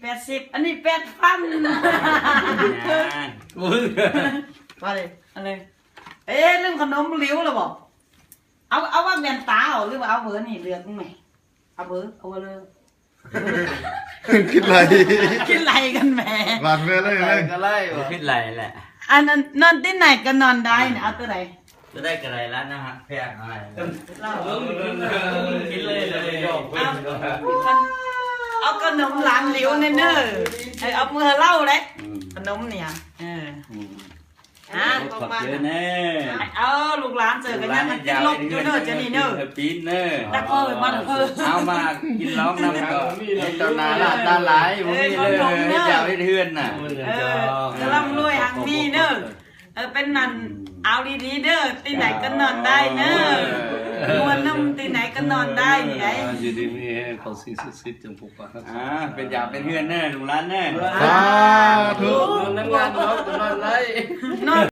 ແປດສິບ ອັນນີ້ແປດພັນ ໂອ້ຍ ມາເລີຍ ເອົາເລີຍ. ເອ ລືມຂະໜົມຫຼິວແລ້ວບໍ? ເອົາ ເອົາວ່າແວ່ນຕາເອົາ ຫຼືວ່າເອົາເບີນີ້ ເລືອກເບິ່ງແມ. ເອົາເບີ ເອົາເບີເລີຍ. ຄິດໄລ່ ຄິດໄລ່ກັນແມ. ວາງເລີຍ ເລີຍ ເລີຍ ກໍໄລ່ ຄິດໄລ່ແຫຼະ. ອັນ ອັນ ນອນຕີນໃດກໍນອນໄດ້ນະ ເອົາຕົວໃດ? ຕົວໃດກໍໄດ້ລະ ນະຮັກແພງອ້າຍ. ເອົາ ເອົາຂະໜົມຫຼານຫຼິວແດ່ເດີ. ເອີ ເອົາມືໃຫ້ລາວເດ້ ອືມ ຂະໜົມນີ້ ເອີ ອືມ ອ່າ ຂອບໃຈແດ່. ເອົາ ລູກຫຼານເຈີກັນຍັງມັນຕິດລົບຢູ່ເດີ ເຈົ້ານີ້ເດີ ປີນເດີ ຕັກເພິ່ນມາເດີ. ເອົາມາກິນລອງນຳ ເຈົ້າໜ້າຫຼ້າຕາຫຼາຍ ບໍ່ມີເລີຍ ເຮັດຢາກເຮັດເຮືອນນະ. ເອີ ກຳລັງລວຍຮັ່ງມີເດີ. ເອີ ເປັນນັ້ນ ອືມ ເອົາດີໆເດີ ຕີນໃດກໍນອນໄດ້ເດີ. ເອີ ມ່ວນນຳ ຕີນໃດກໍນອນໄດ້ນີ້ໃດ. ອ່າ ຢູ່ດີມີແຮງ ຂໍສິ່ງສັກສິດຈົ່ງປົກປັກຮັກສາ. ອ່າ ເປັນຢາກເປັນເຮືອນເດີ ລູກຫຼານເດີ. ສາທຸ. ນອນນຳງານເນາະ ນອນໄດ້ ນອນ